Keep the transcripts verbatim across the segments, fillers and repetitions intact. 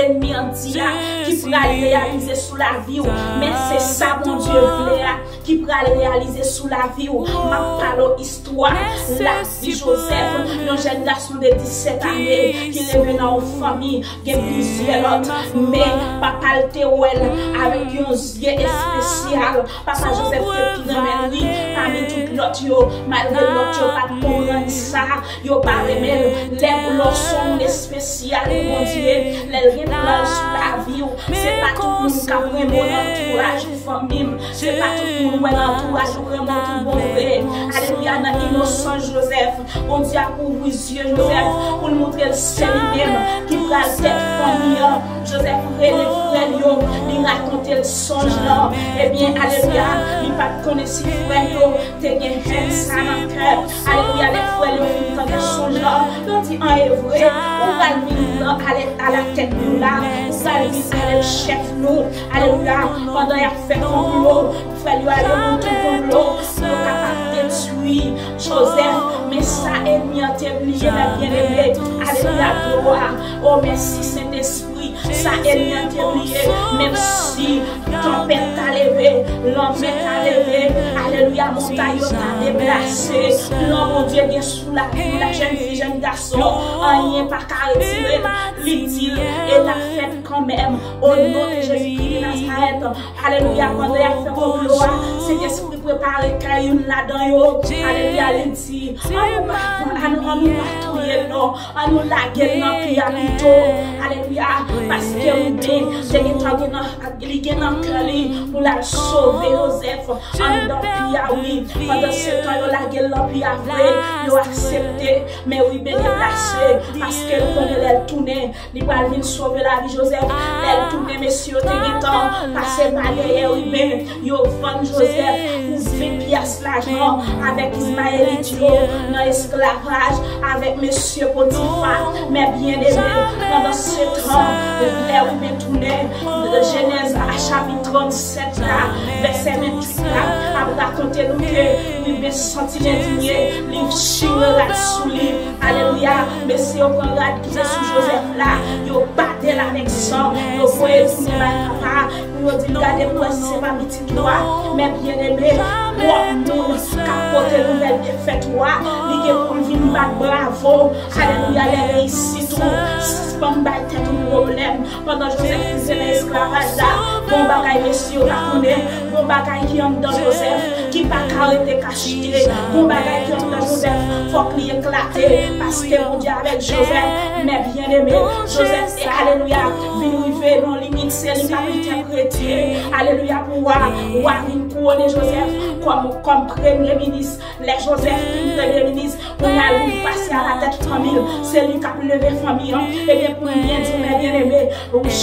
ènmi an di a ki pral reyalize sou lavi w, men se sa Bondye vle a ki pral reyalize sou lavi w. M ap pale w istwa lavi Jozèf, yon jèn gason de disèt ane ki leve nan yon fanmi, gen plizyè lòt, men papa l te wè l avèk yon zye espesyal. Papa Jozèf te pi renmen li pami tout lòt yo, malgre lòt yo pa t konprann sa, yo pa renmen l. Lè w se yon moun espesyal pou Bondye, lè l gen plan l sou lavi w, se pa tout moun k ap renmen w nan antouraj ou, fanmi m. Se pa tout moun ou wè nan antouraj ou renmen w tout bon vre. Alelouya, nan inosans Jozèf, Bondye ap ouvri zye Jozèf pou l montre l se li menm ki pral tèt fanmi an. Jozèf rele frè l yo, li rakonte l sonj lan. Ebyen, alelouya, li pa t konnen si frè l yo te gen hèn sa nan kè. Alelouya, lè frè l yo fin tande sonj lan, yo di, an e vre, ou pral vin ale alatèt nou la, ou pral vin ale chèf nou. Alelouya, pandan y ap fè konplo, frè l yo ale monte konplo pou yo kapab detwi Jozèf. Men sa ènmi an te bliye, mè byeneme. Alelouya, glwa. O, mèsi, Sentespri. Sa ènmi an te bliye, menm si tanpèt ta leve, lanmè ta leve, alelouya, montay yo ta deplase, plan Bondye gen sou lavi w la, jèn fi, jèn gason, anyen pa ka retire l, li di l, e l ap fèt kanmenm, o non de Jezikri de Nazarèt. Alelouya, pandan y ap fè konplo a, Sentespri prepare kè youn ladan yo, alelouya, li di, ann nou pa, ann, ann nou pa touye l non, ann nou lage l nan pi a pito. Alelouya, paske Riben te gentan gen nan, li gen nan kè li pou l al sove Jozèf anndan pi a, wi. Pandan se tan yo lage l nan pi a vre, yo aksepte, men Riben deplase, paske l konnen lè l tounen, li pral vin sove lavi Jozèf. Lè l tounen, mesye yo te gentan pase pa dèyè Riben. Yo vann Jozèf pou ven pyès lajan avèk Izmayelit yo nan esklavaj avèk mesye Potifa. Mè byeneme, pandan se tan, lè Riben tounen, Jenèz a chapit trannsèt la, vèsè venntuit la, ap rakonte nou ke Riben santi l endinye, li chire rad sou li. Alelouya! Mesye yo pran rad ki te sou Jozèf la, yo bate l avèk san, yo voye l tounen bay papa, pou yo di l, gade pou wè si se pa pitit ou a. Mè byeneme, twòp moun k ap pote nouvèl defèt ou a, li gen pou l vin bat bravo. Alelouya, lè reyisit ou, sispann bay tèt ou pwoblèm. Pandan Jozèf rive nan esklavaj la, gon bagay mesye yo pa konnen, gon bagay ki anndan Jozèf ki pa ka rete kache, gon bagay ki anndan Jozèf fòk li eklate, paske Bondye avèk Jozèf. Mè byeneme, Jozèf te, alelouya, vin rive nan limit, se li k ap entèprete, alelouya, pou wa, wa vin kouwone Jozèf kòm, kòm premye minis. Lè Jozèf vin premye minis, kounye a l vin pase alatèt fanmi l, se li k ap leve fanmi an. Ebyen, pou m byen di w, mè byeneme,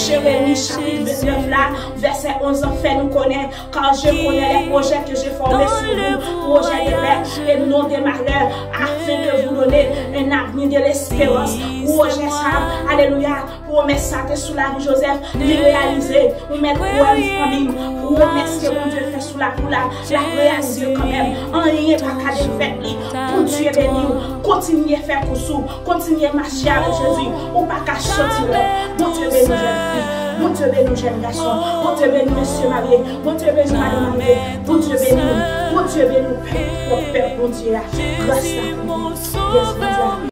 Jeremi chapit vennèf la, vèsè onz lan fè nou konnen, car je connais les projets que j'ai formés sur vous, projets de paix et non de malheur, afin de vous donner un avenir de l'espérance. Pwojè sa, alelouya, pwomès sa te sou lavi Jozèf, li reyalize. Ou mèt kwè m, fanmi m, pwomès ke Bondye fè sou lavi w la, l ap reyalize kanmenm. Anyen pa ka defèt li. Bondye beni w. Kontinye fè kous ou. Kontinye mache avèk Jezi. Ou pa ka soti lòt. Bondye beni w, jèn fi. Bondye beni w, jèn gason. Bondye beni w, mesye marye. Bondye beni w, madanm marye. Bondye beni w. Bondye beni w, pèp, pèp Bondye a. Gras la pou nou. Yes, Bondye a.